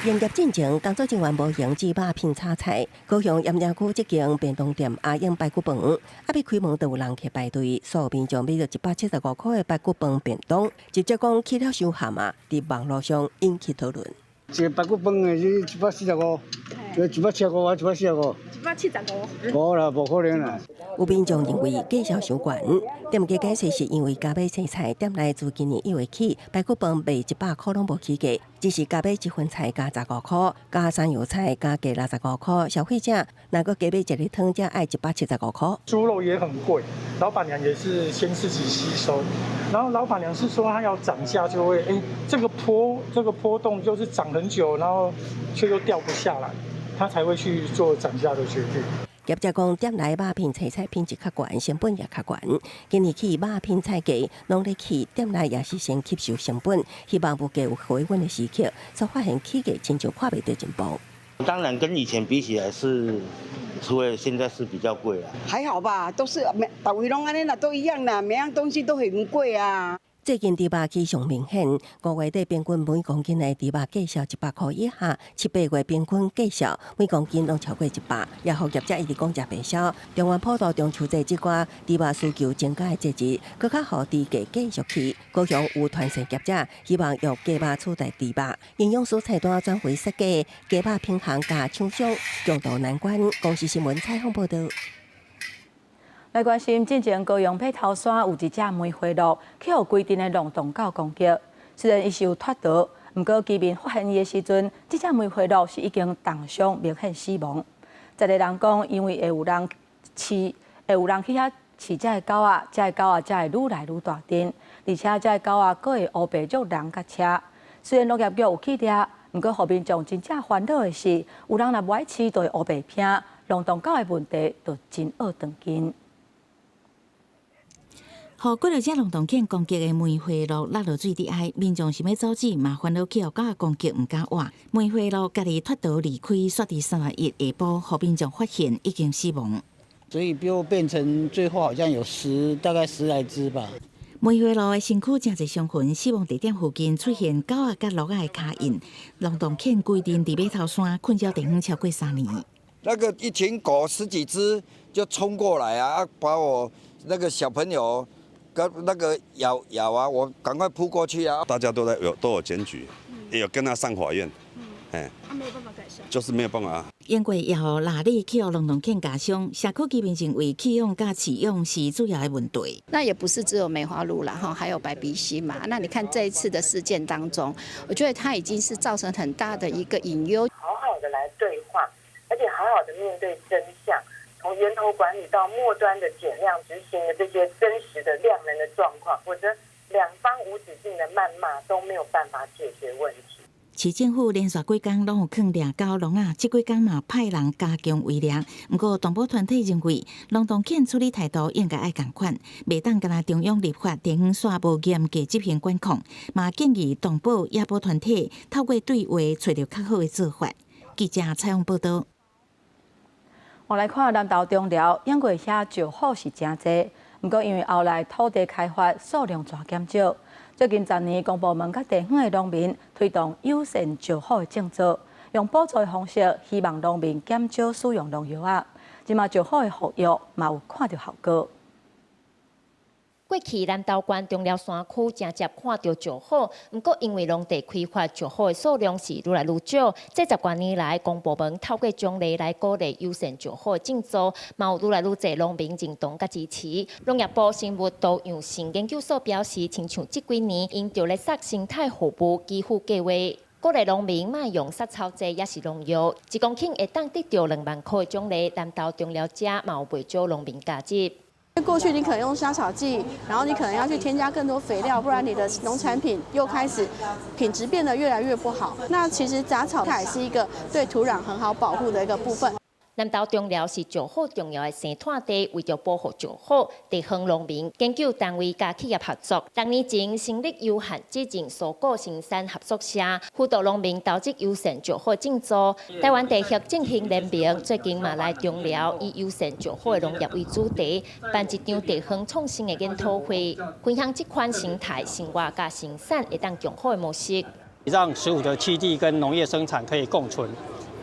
Speaker 6: 營業進前，工作人員無閒煮肉片炒菜。高雄鹽埕區這間便當店阿英排骨飯，猶未開門就有人去排隊，所有民眾買著175箍的排骨飯便當，直接講起了傷譀啊！佇網路上引起討論。
Speaker 8: 一個排骨飯的是145，175啊，145。
Speaker 9: 175。
Speaker 8: 無啦，無可能啦。
Speaker 6: 有民眾認為價數傷懸，店家解釋是因為加買青菜，店內自今年1月起，排骨飯賣100箍攏無起價，只是加買一份菜加15箍，加山藥菜加價65箍。消費者若閣加買一个湯，才愛175箍。
Speaker 10: 豬肉也很貴，老闆娘也是先自己吸收，然後老闆娘是說她要漲價就會，這個波動就是漲很久，然後卻又掉不下來，她才會去做漲價的決定。
Speaker 6: 業者講，店內肉片青菜品質較懸，成本也較懸。今年起肉片菜價攏咧起，店內也是先吸收成本，希望物價有回穩的時刻，煞發現起價親像看袂著進步。
Speaker 12: 當然跟以前比起來是，除了現在是比較貴啦。
Speaker 13: 還好吧，都是每逐位攏按呢啦，都一樣啦，每樣東西都很貴啊。
Speaker 6: 最近豬肉起上明顯，5月底平均每公斤的豬肉價數100箍以下，7、8月平均價數每公斤攏超過100，也予業者一直講食袂消。中元普渡中秋節這寡豬肉需求增加的節日，閣較予豬價繼續起。高雄有團膳業者希望用雞肉取代豬肉，營養師菜單轉為設計，雞肉平衡佮廠商共渡難關。公視新聞採訪報導。
Speaker 1: 來關心，進前高雄陂頭山有一隻梅花鹿，去予規陣的浪蕩狗攻擊。雖然伊是有脫逃，毋過居民發現伊的時陣，這隻梅花鹿是已經重傷，明顯死亡。在地人講，因為會有人飼，會有人去遐飼這个狗仔，這个狗仔才會愈來愈大陣，而且這個狗仔閣會烏白捉人佮車。雖然農業局有去掠，毋過予民眾真正煩惱的是，有人若無愛飼，就會烏白拼，浪蕩狗的問題就真惡斷根。
Speaker 19: 予幾落隻龍洞犬攻擊的梅花鹿落落水底下，民眾想欲阻止，嘛煩惱去予狗仔攻擊，毋敢活。梅花鹿家己脫逃離開，煞佇31下晡，予民眾發現已經死亡。
Speaker 3: 所以就變成最後好像有大概十來隻吧。
Speaker 19: 梅花鹿的身軀誠濟傷痕，死亡地點附近出現狗仔佮鹿仔的跤印。龍洞犬規陣佇馬頭山困擾地方超過3年。
Speaker 7: 那個一群狗十幾隻就衝過來啊，把我那個小朋友跟那個咬咬啊，我趕快撲過去啊！
Speaker 9: 大家都在有都有檢舉，也有跟他上法院，哎，
Speaker 11: 沒有辦法改善，
Speaker 9: 就是沒有辦法。
Speaker 19: 英國也予臘里去予龍洞犬咬傷，社區居民認為棄養佮飼養是主要的問題。
Speaker 14: 那也不是只有梅花鹿啦，哈，還有白鼻心嘛。那你看這一次的事件當中，我覺得它已經是造成很大的一個隱憂。
Speaker 15: 好好的來對話，而且好好的面對真相。從源頭管理到末端的減量執行的這些真實的量能的狀況，否則兩方無止境的謾罵都沒有辦法解決問題。
Speaker 19: 市政府連續幾工攏有囥掠狗籠仔，這幾工嘛派人加強圍掠。毋過動保團體認為，龍洞犬處理態度應該愛仝款，袂當干焦中央立法地方煞無嚴格執行管控，嘛建議動保野保團體透過對話揣著較好的做法。記者採訪報導。
Speaker 1: 我來看南投中寮養過遐石虎是誠濟，毋過因為後來土地開發數量大減少，最近10年公部門佮地方的農民推動友善石虎的政策，用補助的方式，希望農民減少使用農藥仔。這馬石虎的復育嘛有看著效果。
Speaker 16: 過去南投縣中寮山區誠濟看著石虎，毋過因為農地開發，石虎的數量是愈來愈少。這十多年來，公部門透過獎勵來鼓勵友善石虎的政策，嘛有愈來愈濟農民認同佮支持。農業部生物多樣性研究所表示，親像這幾年，𪜶著咧殺生態服務給付計畫。鼓勵農民莫用殺草劑，抑是農藥，一公頃會當得著2萬箍的獎勵。南投中寮遮嘛有袂少農民加入。
Speaker 17: 過去你可能用殺草劑，然後你可能要去添加更多肥料，不然你的農產品又開始品質變得越來越不好。那其實雜草它也是一個對土壤很好保護的一個部分。
Speaker 16: 南投中寮是石虎重要的生態地，為著保護石虎，地方農民、研究單位佮企業合作，6年前成立有限責任蔬果生產合作社，輔導農民投資友善石虎種植。台灣地學振興聯盟最近嘛來中寮，以友善石虎的農業為主題，辦一場地方創新的研討會，分享這款生態生活佮生產會當共好的模式，
Speaker 27: 讓石虎的棲地跟農業生產可以共存。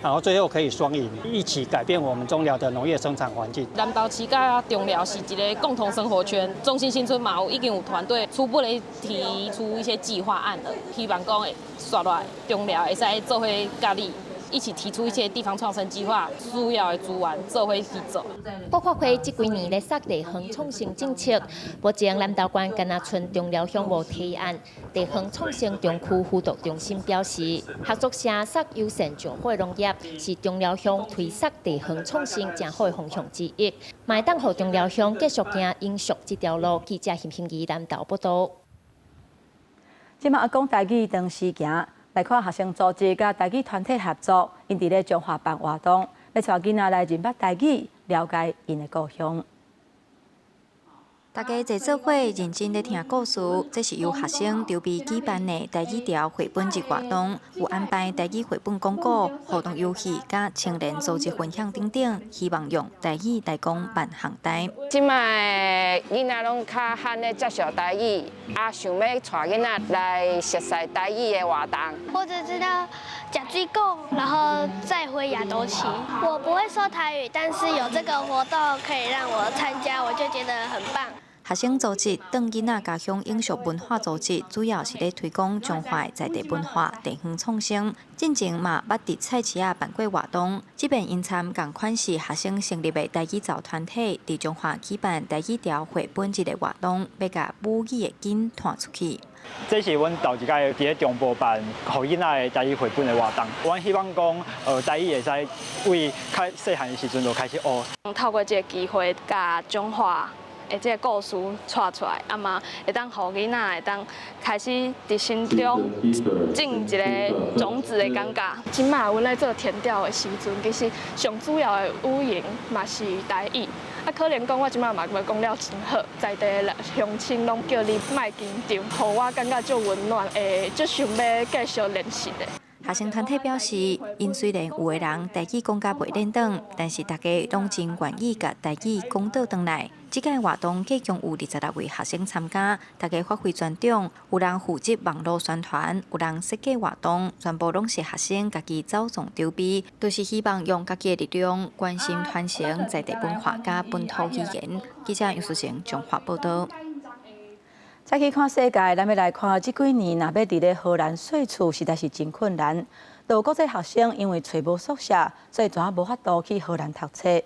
Speaker 27: 然後最後可以雙贏，一起改變我們中寮的農業生產環境。
Speaker 30: 南投市佮中寮是一個共同生活圈，中心新村嘛有已經有團隊初步咧提出一些計劃案了，希望講會紲落來中寮會使做伙佮你一起提出一些地方創生計劃，需要的資源做伙去做。
Speaker 16: 國發會這幾年咧殺地方創生政策，目前南投縣干焦賰中寮鄉無提案。地方創生中區輔導中心表示，合作社殺友善石虎農業是中寮鄉推殺地方創生誠好的方向之一，嘛會當予中寮鄉繼續行永續這條路。記者陳馨儀南投報導。
Speaker 1: 這馬講台語當時行。來看學生組織佮台語團體合作，𪜶佇咧彰化辦活動，欲帶囡仔來認捌台語，了解𪜶的故鄉。
Speaker 31: 大家坐做伙認真咧聽故事，這是由學生籌備舉辦的台語潮繪本日活動，有安排台語繪本講古、互動遊戲、佮青年組織分享等等，希望用台語來講萬項代。
Speaker 32: 這擺囡仔攏較罕咧接受台語，啊，想欲帶囡仔來熟悉台語的活動。
Speaker 33: 我只知道食水果，然後再回亞東市。我不會說台語，但是有這個活動可以讓我參加，我就覺得很棒。
Speaker 31: 學生組織轉囡仔家鄉永續文化組織，主要是咧推廣彰化在地文化、地方創生。進前嘛捌佇菜市仔辦過活動，這擺𪜶參仝款是學生成立的台語潮團體，佇彰化舉辦台語潮繪本日的活動，欲共母語的根傳出去。
Speaker 34: 這是阮頭一擺佇咧中部辦予囡仔的台語繪本的活動。阮希望講，台語會使為較細漢的時陣就開始學。
Speaker 35: 透過這個機會，共彰化的這個故事帶出來，啊嘛會當予囡仔會當開始佇心中種一個種子的感覺。
Speaker 36: 這馬阮咧做田調的時陣，其實上主要的語言嘛是台語。
Speaker 35: 啊，可能講我這擺嘛無講了真好，在地的鄉親攏叫你莫緊張，予我感覺足溫暖，會足想欲繼續練習的。
Speaker 31: 學生團體表示，𪜶雖然有的人台語講甲袂輪轉，但是大家攏真願意共台語講倒轉來。這屆活動計共有26位學生參加，大家發揮專長，有人負責網路宣傳，有人設計活動，全部攏是學生家己走創籌備，都是希望用家己的力量關心傳承在地文化佮本土語言。記者楊淑賢綜合報導。
Speaker 1: 再去看世界，咱欲來看這幾年，若欲佇咧荷蘭稅厝，實在是真困難。有國際學生因為揣無宿舍，所以怎無法度去荷蘭讀冊。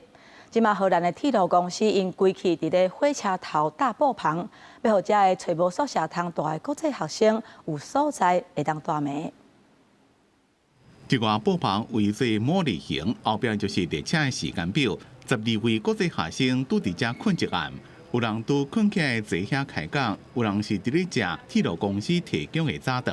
Speaker 1: 這馬荷蘭的鐵路公司𪜶規氣佇咧火車頭搭布棚，欲予遮个揣無宿舍通蹛的國際學生有所在會當蹛暝。
Speaker 2: 這個布棚圍做牡蠣形，後壁就是列車的時間表。12位國際學生拄佇遮睏一暗。有人拄睏起來坐遐開講，有人是佇咧食鐵路公司提供的早頓。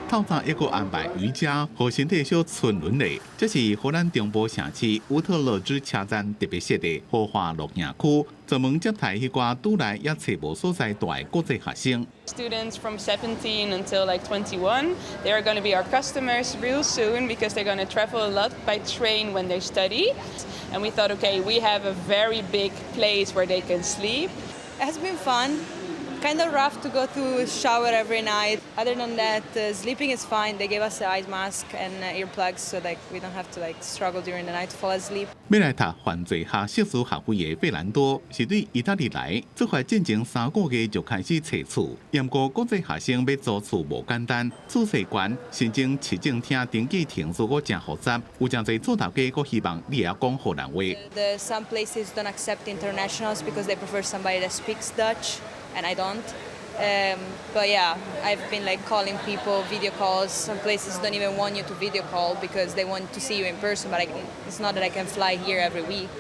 Speaker 2: 透早猶閣安排瑜伽予身體小伸勻咧，這是荷蘭中部城市烏特勒支車站特別設的豪華露營區，專門接待彼寡拄來猶揣無所在蹛的國際學生。
Speaker 4: Students from 17 until like 21, they are going to be our customers real soon because they're going to travel a lot by train when they study. And we thought, okay, we have a very big place where they can sleep.
Speaker 5: It has been fun. Kind of rough to go to shower every night. Other than that, sleeping is fine. They gave us an eye mask and earplugs so like we don't have to like struggle during the night to fall asleep.
Speaker 2: 欲來讀犯罪學碩士學位的費蘭多是對意大利來，出發進前3個月就開始揣厝。毋過國際學生欲租厝無簡單，厝稅懸，申請市政廳登記程序閣誠複雜，有誠濟厝頭家閣希望你會曉講荷蘭話。
Speaker 5: Some places don't accept internationals because they prefer somebody that speaks Dutch, and I don't. But yeah, I've been like calling people, video calls. Some places don't even want you to video call because they want to see you in person. But it's not that I can fly here every week.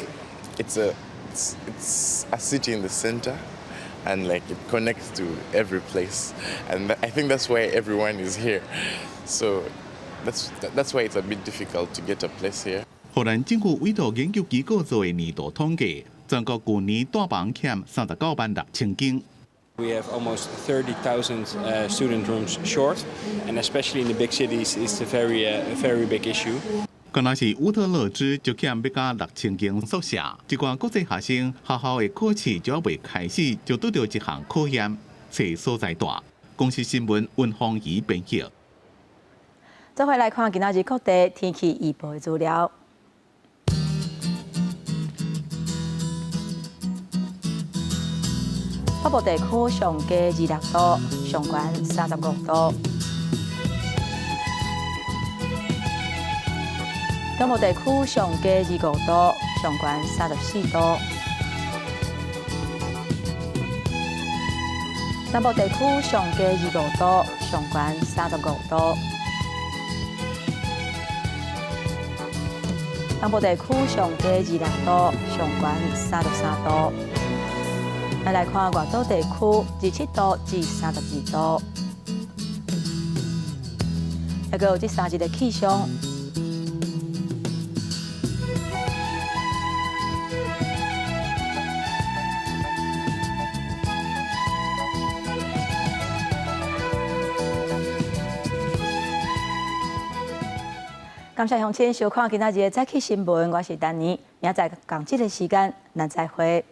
Speaker 8: It's a city in the center, and like it connects to every place, and I think that's why everyone is here. So that's why it's a bit difficult to get a place here.
Speaker 2: 荷蘭政府委託研究機構做的年度統計，全國舊年蹛房欠39萬6千間。
Speaker 11: We have almost 30,000 student rooms short, and especially in the big cities, it's a very, very big issue.
Speaker 2: 敢若是烏特勒支就欠欲到6000間宿舍，這寡國際學生學校的考試就猶未開始，就拄著這項考驗，揣所在蹛。公視新聞溫芳儀編譯。
Speaker 1: 做伙來看今仔日各地天氣預報的資料。北部地區上低26度，上懸35度。中部地區上低25度，上懸34度。南部地區上低25度，上懸35度。東部地區上低26度，上懸33度。咱來看外島地區，27度至32度。猶閣有這3日的氣象。感謝鄉親收看今仔日的早起新聞，我是丹妮，明仔載仝這个時間，咱再會。